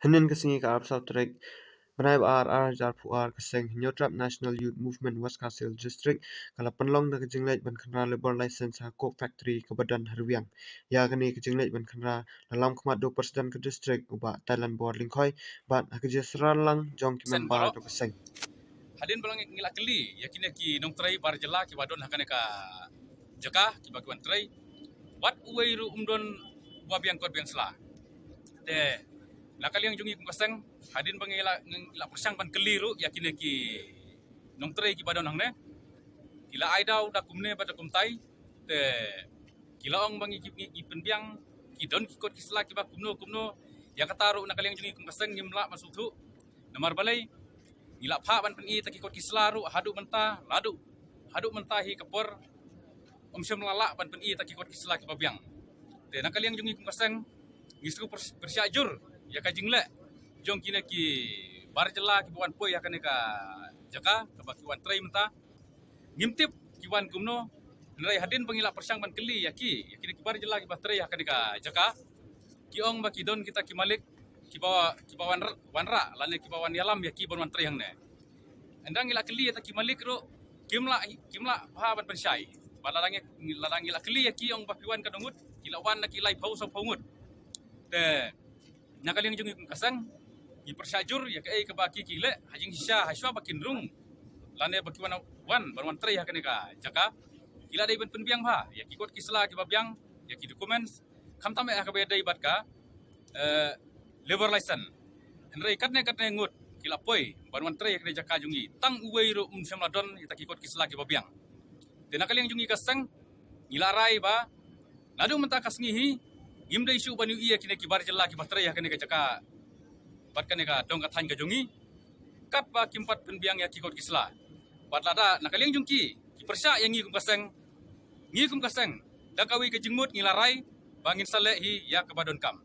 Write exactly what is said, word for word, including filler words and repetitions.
Hynnin ka sngi ka arphew saw tarik bnai ba ar, ar hajar arphew ar, ka seng Hynñiewtrep National Youth Movement West Khasi Hills District ka la pynlong da ka jingleit ban khynra labour license ha ka coke factory kaba don ha Rwiang. Ïa kane ka jingleit ban khynra la lam khmat da u President ka district u Bah Thailand Bor Lyngkhoi bad ha ka jingsyrang lang jong ki member jong ka seng. Hadien ba la ngi la kylli ïa kine ki nongtrei bar jylla kiba don ha kane ka jaka kiba ki wan trei, wat uwei ruh um don uba biang kot biang sla. Te na ka liang jong ngi kum ka seng, hadien ba ngi la, ngi la pyrshang ban kylli ruh ïa kine ki nongtrei kiba don hangne, ki la ai daw da kumne bad da kumtai. Te ki la ong ba ngi, ngi, ngi pynbiang ki don ki kot ki sla kiba kumno kumno. Ïa kata ruh na ka liang jong ngi kum ka seng ngim lah ban sngewthuh. Namar balei? Ngi la phah ban pyni ïa ki kot ki sla ruh haduh mynta, haduh, haduh mynta hi ka por um shym la lah ban pyni ïa ki kot ki sla kiba biang. Te na ka liang jong ngi kum ka seng ngi sngew pyr-, pyrshah jur ïa ka jingleh jong kine ki bar jylla kiba wan poi ha kane ka jaka kaba ki wan trei mynta. Ngim tip ki wan kumno, hynrei hadien ba ngi la pyrshang ban kylli ïa ki, ïa kine ki bar jylla kiba trei ha kane ka jaka, ki ong ba ki don kita ki malik kiba, kiba wan r-, wanrah lane kiba wan ïalam ïa ki ban wan trei hangne. Ynda ngi la kylli ïa kita ki malik ruh kim lah, kim lah bha ban pynshai. Bad lada ngi, lada ngi la kylli ïa ki ong ba phi wan katno ngut, ki la wan na ki laiphew sawphew ngut. Te na ka liang jong ngi kum ka seng ngi pyrshah jur ïa kaei kaba ki, ki leh ha jingshisha, ha shuwa ba kin rung lane ba ki wan, wan ban wan trei ha kane ka jaka. Ki la dei ban pynbiang bha ïa ki kot ki sla kiba biang, ïa ki documents, khamtam eh ha kaba ïadei bad ka, eh, labour license. Hynrei katne katne ngut ki la poi ban wan trei ha kane ka jaka jong ngi, tang uwei ruh um shym la don ïa kita ki kot ki sla kiba biang. Te na ka liang jong ngi ka seng ngi la rai ba naduh mynta ka sngi hi ngim dei shuh ban ïohi ïa kine ki bar jylla kiba trei ha kane ka jaka bad kane ka dong ka thaiñ ka jong ngi katba kim pat pynbiang ïa ki kot ki sla. Bad lada na ka liang jong ki ki pyrshah ïa ngi kum ka seng, ngi kum ka seng da kawei ka jingmut ngi la rai ba ngin sa leh hi ïa kaba donkam.